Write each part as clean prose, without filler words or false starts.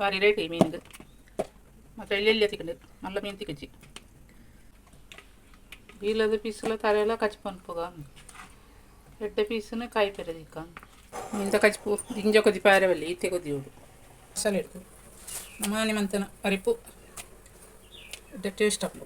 ಭಾರಿ ರೇಟ್ ಈ ಮೀನಿಗೆ. ಮತ್ತೆ ಎಲ್ಲಿ ತಿಕ್ಕಂಡು ಮಲ್ಲ ಮೀನು ತಿಕ್ಕಜ್ಜಿ. ಬೀಲದ ಪೀಸುಲ ತರೆಲ್ಲ ಕಚ್ಪು ಅನ್ಪುಗ. ಎಡ್ಡೆ ಪೀಸನ್ನು ಕಾಯಿ ಪೆರೆ ದಿಕ್ಕ ಇಂತ ಕಚ್ಪು ದಿಂಜ ಕೊದಿ ಪಾರವಲ್ಲಿ ಈತೆ ಕೊದಿಯೋಡು ಮಸಾಲೆ ಇಡ್ತು ನಮಾನಿ ಮಂತನ ಪರಿಪು ಎಡ್ಡೆ ಟೇಸ್ಟ್ ಅಪ್ಪು.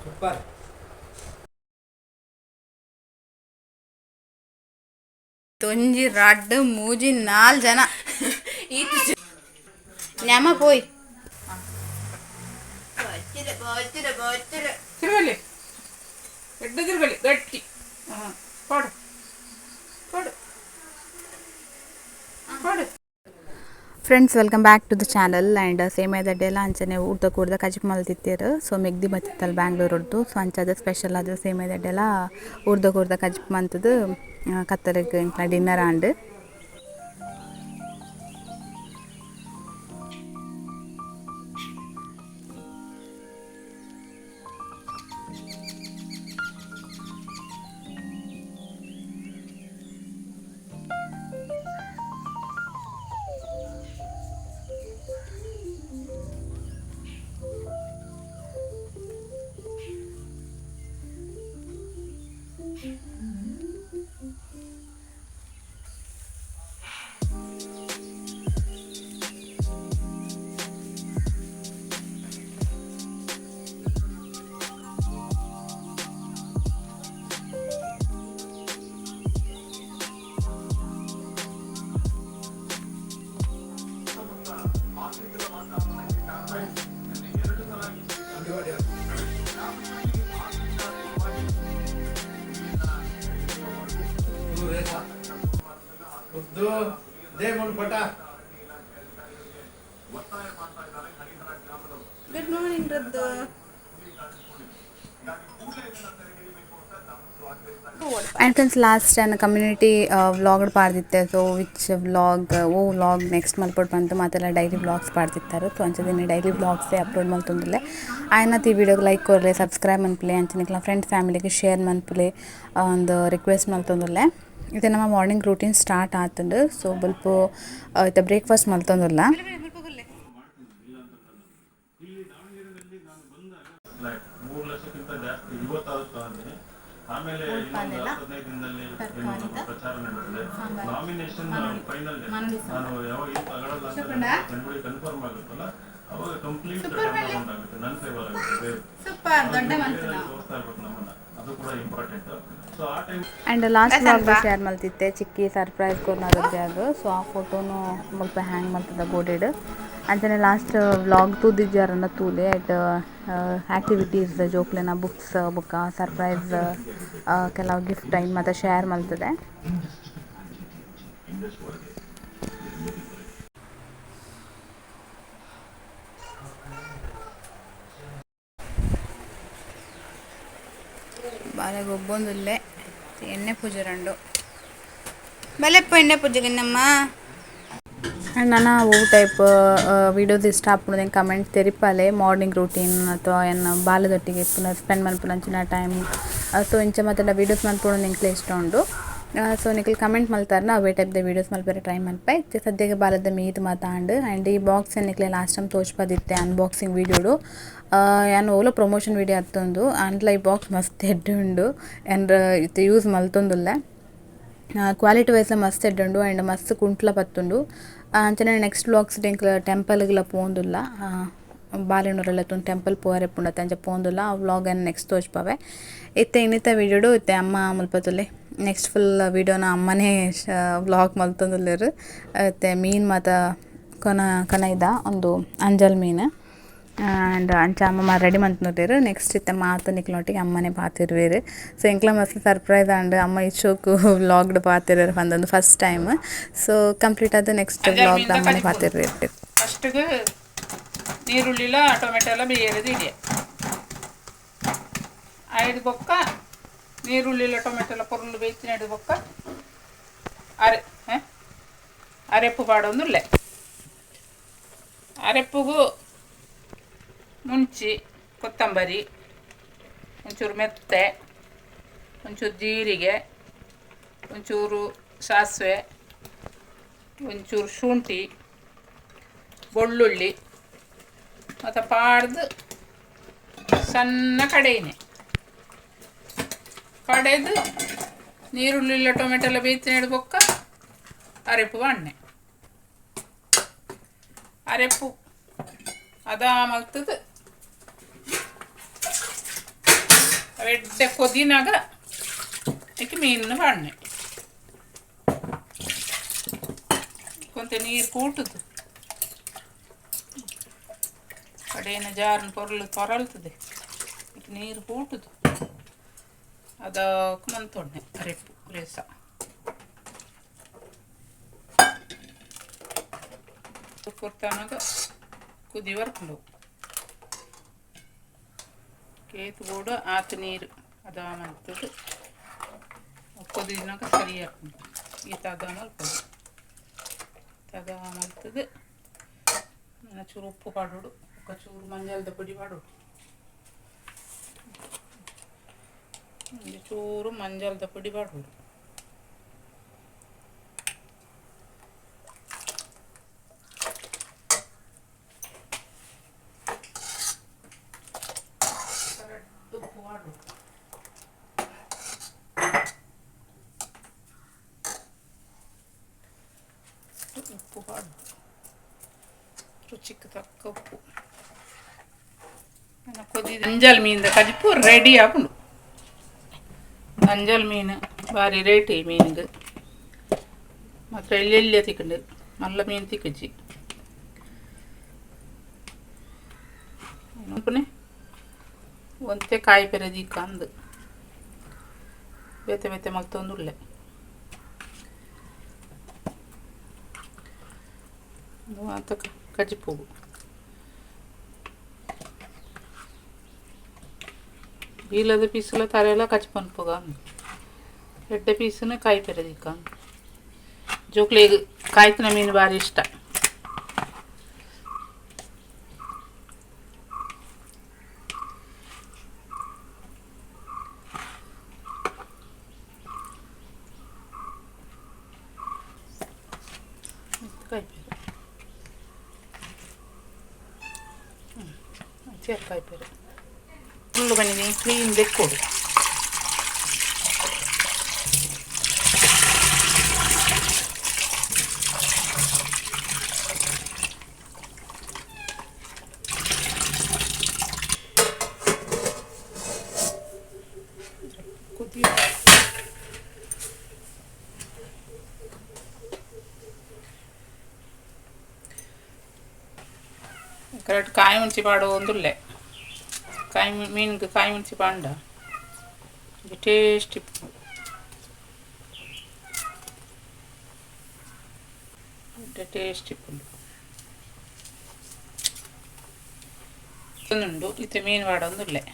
ಸೂಪರ್. ತೊಂಜಿ ರಡ್ಡ್ ಮೂಜಿ ನಾಲ್ ಜನ ನ್ಯಾಮ ಪೋಯ್. ತಿರುಗಲಿ, ಎಡ್ಡೆ ತಿರುಗಲಿ ಗಟ್ಟಿ. ಹಾಂ, ಕೊಡು ಕೊಡು ಕೊಡು. Friends, welcome back to the channel. And ಸೇಮಿಯಾದಡ್ಡೆಲ್ಲ ಅಂಚನೆ ಊರ್ದ ಕೂರ್ದ ಕಜಿಪು ಮಲ್ತಿತ್ತೆರ್. ಸೊ ಮೆಗ್ದಿ ಬತ್ತಿತ್ತಲ್ ಬ್ಯಾಂಗ್ಳೂರುಡ್ದು. ಸೊ ಅಂಚಾದ ಸ್ಪೆಷಲ್ ಆದ್ ಸೇಮಿಯಾದಡ್ಡೆಲ ಊರ್ದ ಕೂರ್ದ ಕಜಿಪು ಮಂತುದು ಕತ್ತಲೆಗ್ ಎಂಕ್ಲ ಡಿನ್ನರ್ ಆಂಡ್. ಮುದ್ದು they ಪಟ. Good morning Ruddu. And friends, last time community vlog ಪಾಡ್ದಿತ್ತೆ. So which vlog O vlog next ಮಲ್ಪೊಡು ಪಂದ್ ಮಾತೆಲ್ಲ ಡೈಲಿ ವ್ಲಾಗ್ಸ್ ಪಾಡ್ದಿತ್ತಾರೆ. ಸೊ ಅಂಚ ಡೈಲಿ ವ್ಲಾಗ್ಸೇ ಅಪ್ಲೋಡ್ ಮಲ್ತೊಂದುಲ್ಲೆ. ಆಯ್ನತ್ ಈ ವಿಡಿಯೋಗೆ ಲೈಕ್ ಕೊರ್ಲೆ, ಸಬ್ಸ್ಕ್ರೈಬ್ ಮನ್ಪುಲೆ, ಅಂಚನೆ ಫ್ರೆಂಡ್ಸ್ ಫ್ಯಾಮಿಲಿಗೆ ಶೇರ್ ಮನ್ಪುಲೆ ಒಂದು ರಿಕ್ವೆಸ್ಟ್ ಮಲ್ತೊಂದುಲ್ಲೆ. ಇದು ನಮ್ಮ ಮಾರ್ನಿಂಗ್ ರೂಟೀನ್ ಸ್ಟಾರ್ಟ್ ಆತುಂಡು. ಸೊ ಬೊಲ್ಪು ಇತ್ತೆ ಬ್ರೇಕ್ಫಾಸ್ಟ್ ಮಲ್ತೊಂದುಲ್ಲ. ಲೈಕ್ 3 ಲಕ್ಷಕ್ಕಿಂತ ಜಾಸ್ತಿ ಇವತ್ತಾದ್ರೂ ತಗೊಂಡಿನಿ. ಆಮೇಲೆ ಇನ್ನೊಂದು 10, 15 ದಿನದಲ್ಲಿ ಏನು ನಮ್ಮ ಪ್ರಚಾರ ನಡೀತದೆ, ನಾಮಿನೇಷನ್ ಫೈನಲ್. ನಾನು ಯಾವಾಗ ಏನು ತಗೊಳ್ಳಲ್ಲ ಅಂತ ಜನಗಳಿಗೆ ಕನ್ಫರ್ಮ್ ಆಗುತ್ತಲ್ಲ, ಅವಾಗ ಕಂಪ್ಲೀಟ್ ಅರೌಂಡ್ ಆಗುತ್ತೆ, ನನ್ನ ಫೇವರ್ ಆಗುತ್ತೆ ಬೇರೆ. ಸೂಪರ್ ದೊಡ್ಡ. ತೋರಿಸ್ತಾ ಇರ್ಬೇಕು ನಮ್ಮನ್ನ, ಅದು ಕೂಡ ಇಂಪಾರ್ಟೆಂಟ್. ಸೊ ಆ time and last vlog share ಮಲ್ತಿತ್ತೆ ಚಿಕ್ಕಿ ಸರ್ಪ್ರೈಸ್ ಕೊರ್ನಾಗ. ಸೊ ಆ ಫೋಟೋನು ಮುಲ್ಪ ಹ್ಯಾಂಗ್ ಮಲ್ತದ ಗೋಡೆಡ್. ಅಂಚನೆ ಲಾಸ್ಟ್ ವ್ಲಾಗ್ ತೂದಿಜ್ಜಾರನ್ನ ತೂಲೆ. ಅಟ್ ಆಕ್ಟಿವಿಟೀಸ್, ಜೋಕ್ಲೆನ ಬುಕ್ಸ್ ಬೊಕ್ಕ ಸರ್ಪ್ರೈಸ್ ಕೆಲವು ಗಿಫ್ಟ್ ಐನ್ ಮಾತ ಶೇರ್ ಮಲ್ತದೆ. ಬಾಲೆ ಗೊಬ್ಬೊಂದುಲ್ಲೆ. ಎಣ್ಣೆ ಪೂಜೆ ರಂಡು ಬಲೆಪ್ಪ ಎಣ್ಣೆ ಪೂಜೆಗೆ ನಮ್ಮ. ಆ್ಯಂಡ್ ನಾನು ಒವು ಟೈಪ್ ವೀಡಿಯೋಸ್ ಇಷ್ಟ ಆಪುಂಡು ಕಮೆಂಟ್ ತೆರಿಪಾಲೆ. ಮಾರ್ನಿಂಗ್ ರೂಟೀನ್ ಅಥವಾ ಎನ್ನ ಬಾಲೆದೊಟ್ಟಿಗೆ ಇಪ್ಪುನ ಸ್ಪೆಂಡ್ ಮಲ್ಪುನಂಚಿನ ಟೈಮ್, ಸೊ ಇಂಚ ಮಾತೆಲ್ಲ ವೀಡಿಯೋಸ್ ಮಲ್ಪುನು ಎಂಕ್ಲೆ ಇಷ್ಟ ಉಂಡು. ಸೊ ನಿಕುಲು ಕಮೆಂಟ್ ಮಲ್ತಾರನ ಅವೇ ಟೈಪ್ದ ವೀಡಿಯೋಸ್ ಮಲ್ಪೆರೆ ಟ್ರೈ ಮಲ್ಪೆ. ಇತ್ತೆ ಸದ್ಯಗೆ ಬಾಲದ ಮೀದ್ ಮಾತ ಆಂಡ್. ಆ್ಯಂಡ್ ಈ ಬಾಕ್ಸ್ ನಿಕ್ಲೆ ಲಾಸ್ಟ್ ಟೈಮ್ ತೋಜ್ಪದಿತ್ತೆ ಅನ್ಬಾಕ್ಸಿಂಗ್ ವೀಡಿಯೋಡು. ಯಾನ್ ಓಲ ಪ್ರಮೋಷನ್ ವೀಡಿಯೋ ಅತ್ತೊಂದು ಆಂಡ್ಲ ಈ ಬಾಕ್ಸ್ ಮಸ್ತ್ ಎಡ್ಡೆ ಉಂಡು. ಆ್ಯಂಡ್ ಇತ್ತೆ ಯೂಸ್ ಮಲ್ತೊಂದುಲ್ಲೆ. ಕ್ವಾಲಿಟಿ ವೈಸ್ ಮಸ್ತ್ ಎಡ್ಡೆ ಉಂಡು ಆ್ಯಂಡ್ ಮಸ್ತ್ ಕುಂಟ್ಲ ಪತ್ತುಂಡು. ಅಂಚನೆ ನೆಕ್ಸ್ಟ್ ವ್ಲಾಗ್ಸ್ ಎಂಕ್ಲ ಟೆಂಪಲ್ಗ್ಲ ಪೋಂದುಲ್ಲ. ಬಾಲೆನೂರೆಲ್ಲ ಟೆಂಪಲ್ ಪೋವರೆ ಪುಂಡತೆ ಅಂಚ ಪೋಂದುಲ್ಲ. ಆ ವ್ಲಾಗ್ ನೆಕ್ಸ್ಟ್ ತೋಜ್ಪವೆ. ಇತ್ತೆ ಇನ್ನಿತ ವೀಡಿಯೋಡು ಇತ್ತೆ ಅಮ್ಮ ಮುಲ್ಪತುಲ್ಲೆ. ನೆಕ್ಸ್ಟ್ ಫುಲ್ ವೀಡಿಯೋನ ಅಮ್ಮನೇ ವ್ಲಾಗ್ ಮಲ್ತೊಂದುಲ್ಲೆರ್. ಇತ್ತೆ ಮೀನು ಮಾತ ಕೊನ ಕನೈದ ಒಂದು ಅಂಜಲ್ ಮೀನು. ಆ್ಯಂಡ್ ಅಂಚ ಅಮ್ಮ ರೆಡಿ ಮಂತೊಂದುಲ್ಲೆರ್. ನೆಕ್ಸ್ಟ್ ಇತ್ತೆ ಮಾತ ನಿಕ್ಲ್ನೊಟ್ಟಿಗೆ ಅಮ್ಮನೇ ಪಾತೆರುವೆರ್. ಸೊ ಎಂಕ್ಲ ಮಸ್ತ್ ಸರ್ಪ್ರೈಸ್ ಆಂಡ್, ಅಮ್ಮ ಇಚೋಕು ವ್ಲಾಗ್ಡ್ ಪಾತೆರುವೆರ್ ಪಂದೊಂದು ಫಸ್ಟ್ ಟೈಮ್. ಸೊ ಕಂಪ್ಲೀಟ್ ಆದ ನೆಕ್ಸ್ಟ್ ವ್ಲಾಗ್ ಅಮ್ಮನೇ ಪಾತೆರುವೆರ್. ಫಸ್ಟಿಗೆ ನೀರುಳ್ಳಿಲ ಟೊಮೆಟೊ ಎಲ್ಲ ಬೇಯದು ಇದೆ. ಐದು ಬೊಕ್ಕ ನೀರುಳ್ಳಿಲ ಟೊಮೆಟೊ ಎಲ್ಲ ಪೊರ್ಲು ಬೇಯ್ತಿನ ಐದು ಬೊಕ್ಕ ಅರೆ ಅರೆಪ್ಪು ಪಾಡೊಂದುಲ್ಲೆ. ಅರೆಪ್ಪುಗು ಮುಂಚಿ ಕೊತ್ತಂಬರಿ, ಒಂಚೂರು ಮೆತ್ತೆ, ಒಂಚೂರು ಜೀರಿಗೆ, ಒಂಚೂರು ಸಾಸಿವೆ, ಒಂಚೂರು ಶುಂಠಿ, ಬೆಳ್ಳುಳ್ಳಿ ಮತ್ತು ಪಾಡ್ದು ಸಣ್ಣ ಕಡೆಯಿನೆ ಕಡೆದು ನೀರುಳ್ಳಿ ಟೊಮೆಟೊ ಎಲ್ಲ ಬೇಯ್ತಿನ ಬೊಕ್ಕ ಅರೆಪು ಎಣ್ಣೆ ಅರೆಪು ಅದ ಮಲ್ತದ ಅವೆಡ್ಡೆ ಕೊದಿನಾಗ ಇದಕ್ಕೆ ಮೀನು ಬಾಣ್ಣೆ ಕೊಂತ ನೀರು ಕೂಟುದು ಕಡೆಯಿನ ಜಾರನ್ ಪೊರ್ಲು ತೊರಲ್ತದೆ ಇದಕ್ಕೆ ನೀರು ಕೂಟುದು ಅದಕ್ಕೆ ಮಂತೊಣ್ಣೆ ಅರೆಪು ರೇಸ ಕೊರ್ತಾನಾಗ ಕುದಿ ಬರ್ಕೊಂಡು ಕೇತು ಬೋಡು ಆತ ನೀರು ಅದ ಮಂತದ್ದು ಕೊದಿನಾಗ ಸರಿ ಹಾಕೊಂಡು ಈ ತದ ಮಲ್ಪದು ತದ ಮಲ್ತದ್ದು ಚೂರು ಉಪ್ಪು ಪಾಡೋಡು, ఒక ಚೂರು ಮಂಜಲ್ದ ಪೊಡಿ ಪಾಡೋಡು, ಚೂರು ಮಂಜಲ್ದ ಪೊಡಿ ಪಾಡೋಡು. ಉಪ್ಪು ಪಾಡೋಡು. ಉಪ್ಪು ಪಾಡು, ರುಚಿಗೆ ತಕ್ಕ ಉಪ್ಪು. ಅಂಜಲ್ ಮೀನ್ದ ಕಜಿಪು ರೆಡಿ ಆಪುಂಡು. ಅಂಜಲ್ ಮೀನು ಭಾರಿ ರೇಟ್ ಈ ಮೀನಿಗೆ ಮಾತ್ರ ಎಲ್ಲೆಲ್ಲೇ ತಿಕ್ಕಂಡು ಮಲ್ಲ ಮೀನು ತಿಕ್ಕಜ್ಜಿ. ಒಂತೆ ಕಾಯಿ ಪೆರೆ ದೀಕ ಅಂದು ಬೇತೆ ಬೇತೆ ಮಲ್ತೊಂದುಲ್ಲೆ. ಅಂತ ಕಜಿಪು ಬೀಲದ ಪೀಸುಲ ತರೆಲ್ಲ ಕಚ್ಪನ್ಪುಗ ಎಡ್ಡೆ ಪೀಸನ್ನು ಕಾಯಿ ಪೆರದಿಕ್ಕ. ಜೋಕ್ಲಿಗ್ ಕಾಯ್ತಿನ ಮೀನು ಭಾರಿ ಇಷ್ಟ. ಕಾಯಿ ಪೆರೆ ಕಾಯಿ ಪೆರೆ ಫುಲ್ಲು ಬಂದಿದ್ದೀನಿ ಕ್ಲೀನ್ ಬೆಕ್ಕೋಡು. ಕುದಿ ಕರೆಕ್ಟ್ ಕಾಯಿ ಮುಂಚಿ ಪಾಡೋ ಒಂದುಲ್ಲೆ ಕಾಯಿ ಮೀನ್ಗೆ ಕಾಯಿ ಮುಂಚಿ ಪಾಂಡ ಟೇಸ್ಟ್ ಟೇಸ್ಟ್ ಇಪ್ಪುಂಡು. ಉಂಡು ಇತ್ತೆ ಮೀನು ಪಾಡೊಂದುಲ್ಲೆ.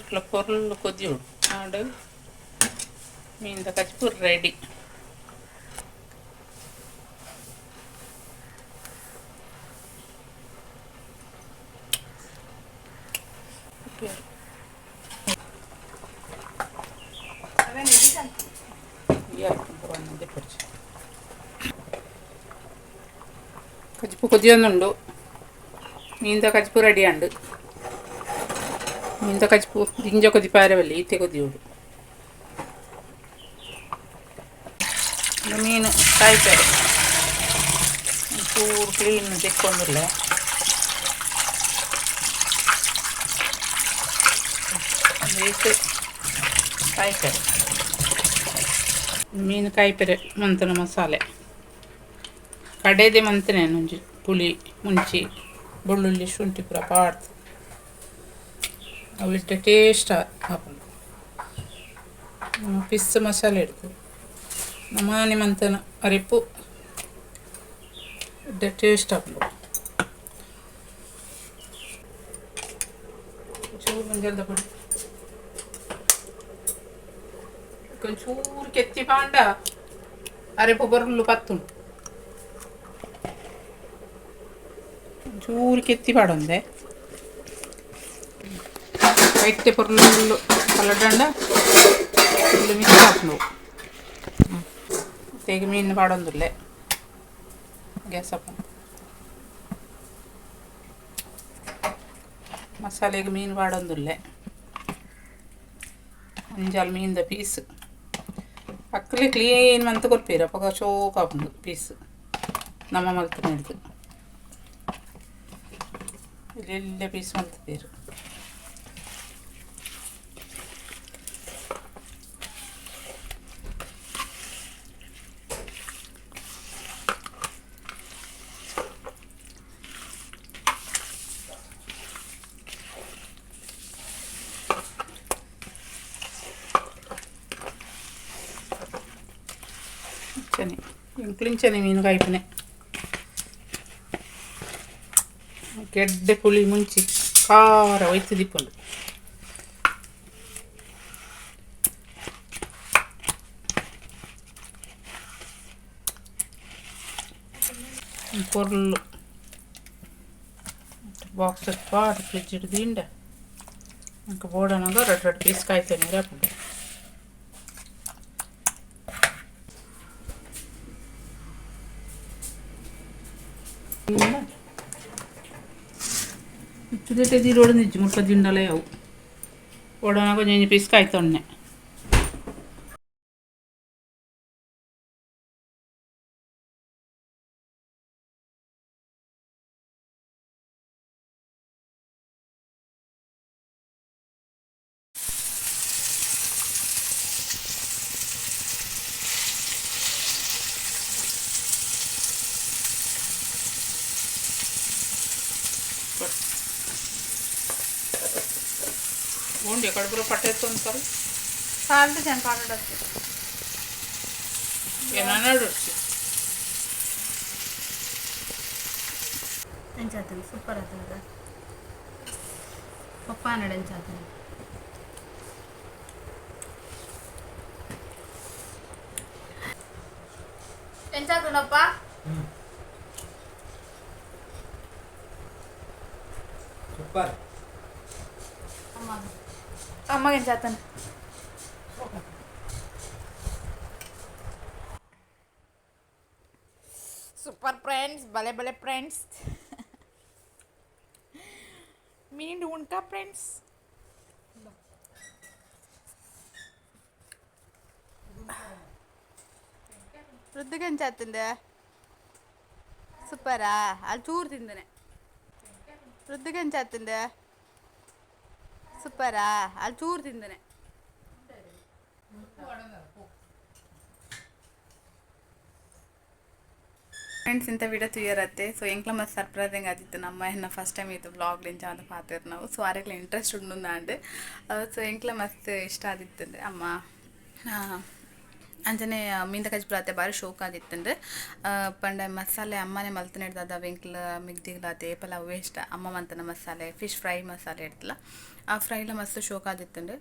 ಇట్లా పొర్లు కొద్దియుడు ఆడు ಮೀನ್ದ ಕಜ್ಪು ರೆಡಿ. ಕಜ್ಪು ಕೊದಿಯೊಂದುಂಡು ಮೀನ್ದ ಕಜ್ಪು ರೆಡಿ ಅಂಡು. ಮೀನ್ದ ಕಜ್ಪು ದಿಂಜ ಕೊದಿಪಾರವಲ್ಲಿ ಈತೆ ಕೊದಿಯೋಡು. ಮೀನು ಕಾಯ್ತಾರೆ ಒಂಚೂರು ಕ್ಲೀನ್ ತೆಕ್ಕೊಂದಿಲ್ಲ. ಕಾಯ್ಪೆರೆ ಮೀನು ಕಾಯ್ಪೆರೆ ಮಂತನ ಮಸಾಲೆ ಕಡೆದೆ ಮಂತನೆ ಒಂಜಿ ಪುಳಿ ಮುಂಚಿ ಬೆಳ್ಳುಳ್ಳಿ ಶುಂಠಿ ಪೂರ ಪಾಡ್ದು ಅವಿಟ್ಟ ಟೇಸ್ಟ್ ಆಪುಂಡು. ಪಿಸ್ ಮಸಾಲೆ ಇಡ್ತು ನಮಾನಿ ಮಂತನ ಅರಿಪು ಟೇಸ್ಟ್ ಆಪುಂಡು. ಮಂಜಲ್ದ ಪೊಡಿ ಒಂಚೂರು ಕೆತ್ತಿ ಪಾಂಡ ಅರೆಪು ಬೊರ್ಲು ಪತ್ತುಂಡು ಒಂಚೂರು ಕೆತ್ತಿ ಪಾಡೊಂದೆ ಐತೆ ಪೊರ್ಲು ಕಲಡಂಡ ಫುಲ್ಲು ಮಿಕ್ಸ್ ಹಾಕ್ನು ತೇಗ ಮೀನು ಪಾಡೊಂದುಲ್ಲೆ ಗ್ಯಾಸ್ ಅಪ್ಪ ಮಸಾಲೆಗೆ ಮೀನು ಪಾಡೊಂದುಲ್ಲೆ ಅಂಜಾಲ್ ಮೀನ್ದ ಪೀಸ್ ಅಕ್ಕಲೆ ಕ್ಲೀನ್ ಮಂತ್ ಕೊರ್ಪೇರು ಅಪ್ಪಗ ಚೋಕ್ ಆಪುಂಡು ಪೀಸ್ ನಮ್ಮ ಮಲ್ತ್ ಹಿಡ್ದು ಇಲ್ಲೆಲ್ಲ ಪೀಸ್ ಮಲ್ತದೇರು. ಇಂಚನೆ ಎಂಕ್ಲಿಂಚನೆ ಮೀನು ಕಾಯ್ಪುನೆ ಗೆಡ್ಡೆ ಪುಳಿ ಮುಂಚಿ ಖಾರ ಒಯ್ತು ದಿಪ್ಪುಂಡು. ಪೊರ್ಲು ಬಾಕ್ಸ್ ಪಾಡ್ ಫ್ರಿಜ್ ದಿಂಡ ఇంక ಬೋಡನಗ red red piece ಕಾಯ್ತಾನೆ ನೀರು ಹಾಕೊಂಡು. ಇಚ್ಚುದೆಟ್ಟೆ ದೀರೋಡು ನಿಜ್ಜು ಮುಟ್ಟ ದಿಂಡಲೇ ಅವು ಓಡೋನಾಗ ಒಂಜಿ ಪೀಸ್ ಕಾಯ್ತೊಣ್ಣೆ. ಉಂಡೆ ಕಡುಬುರ ಪಟ್ಟೆ ಅಂತಾರೆ. ಸಾಲ್ದು ಜನ ಪಾಡೋಡಕ್ಕೆ. ಏನಾಡು. ಎಂಚಾತನ ಸೂಪರ್ ಆತನ ಪಪ್ಪ ನಡೆ ಎಂಚಾತನ. ಎಂಚಾತನಪ್ಪ? ಸೂಪರ್. ಅಮ್ಮಗೆ ಎಂಚಾತನ? ಸೂಪರ್ ಫ್ರೆಂಡ್ಸ್, ಭಲೆ ಭಲೆ ಫ್ರೆಂಡ್ಸ್, ಮೀನು ಉಂಟಾ ಫ್ರೆಂಡ್ಸ್? ರುದ್ದಿಗೆ ಎಂಚಾತಂದೆ? ಸೂಪರಾ? ಅಲ್ಲಿ ಚೂರು ತಿಂದನೆ. ರುದ್ದಿಗೆ ಎಂಚಾತಂದೆ? ಸೂಪರಾ? ಅಲ್ಲಿ ಚೂರು ತಿಂದನೆ. ಫ್ರೆಂಡ್ಸ್, ಇಂಥ ವಿಡಿಯೋ ತುಯ್ಯರತ್ತೆ. ಸೊ ಎಂಕ್ಲ ಮಸ್ತ್ ಸರ್ಪ್ರೈಸಿಂಗ್ ಆದಿತ್ತು. ನಮ್ಮ ಎನ್ನ ಫಸ್ಟ್ ಟೈಮ್ ಇದು ವ್ಲಾಗ್ ಲಿಂಚ ಅಂತ ಪಾತಿರ್ ನಾವು. ಸೊ ಆರೆಗ್ಲ ಇಂಟ್ರೆಸ್ಟ್ ಉಂಡು ಅಂಡ್ ಸೊ ಎಂಕ್ಲ ಮಸ್ತ್ ಇಷ್ಟ ಆದಿತ್ತಂದ್ರೆ ಅಮ್ಮ ಅಂಚನೆ ಮೀನ್ದ ಕಜ್ಬುಲಾತೆ ಬಾರಿ ಶೋಕ್ ಆದಿತ್ತಂದ್ರೆ ಪಂಡ ಮಸಾಲೆ ಅಮ್ಮನೆ ಮಲ್ತನೆ ಹಿಡ್ದದ ಎಂಕ್ಲ ಮಿಗ್ದಿಗ್ಲಾತೆ ಏಪಲ ಅವೇ ಇಷ್ಟ. ಅಮ್ಮ ಮಂತನ ಮಸಾಲೆ ಫಿಶ್ ಫ್ರೈ ಮಸಾಲೆ ಇಡ್ತಲ್ಲ, ಆ ಫ್ರೈಲ ಮಸ್ತ್ ಶೋಕ್ ಆದಿತ್ತಂಡು.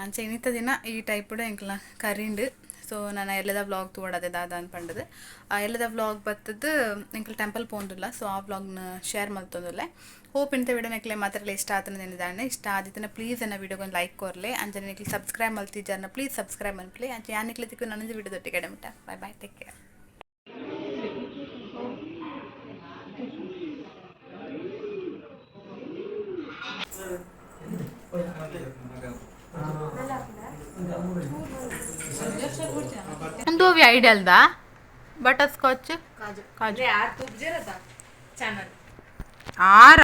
ಅಂಚೆ ಇನ್ನಿತ್ತ ದಿನ ಈ ಟೈಪುಡು ಎಂಕ್ಲ ಕರಿಂಡು. ಸೊ ನಾನು ಎಲ್ಲದ ವ್ಲಾಗ್ ತೋಡದೆ ದಾದ ಅನ್ಪಂಡದು. ಆ ಎಲ್ಲದ ವ್ಲಾಗ್ ಬತ್ತದು ಎಂಕ್ಲ ಟೆಂಪಲ್ ಪೋಂದಿಲ್ಲ. ಸೊ ಆ ವ್ಲಾಗ್ನ ಶೇರ್ ಮಲ್ತೊಂದುಲ್ಲೆ. ಹೋಪ್ ಇಂಥ ವಿಡಿಯೋ ನೆಕ್ಲೆ ಮಾತ್ರ ಇಷ್ಟ ಆತನ ನೆನೆದಾಂಡೆ. ಇಷ್ಟ ಆದಿತ್ತನ ಪ್ಲೀಸ್ ಎನ್ನ ವಿಡಿಯೋಗೆ ಒಂದು ಲೈಕ್ ಕೊರ್ಲೆ. ಅಂಚನೆ ನಿಕ್ಲೆ ಸಬ್ಸ್ಕ್ರೈಬ್ ಮಲ್ತಿಜಾರನ ಪ್ಲೀಸ್ ಸಬ್ಸ್ಕ್ರೈಬ್ ಮನ್ಪ್ಲೆ. ಅಂಚೆ ಯಾ ನಿಕ್ಲೆ ತಿಕ್ಕು ನನ್ನದು ವಿಡಿಯೋ ದೊಟ್ಟಿಗೆ ಮುಟ್ಟ. Bye bye, take care. ಒಂದು ಐಡಿಯಲ್ದಾ ಬಟರ್ ಸ್ಕಾಚ್ ಕಾಜು. ಚಾನಲ್. ಆರ.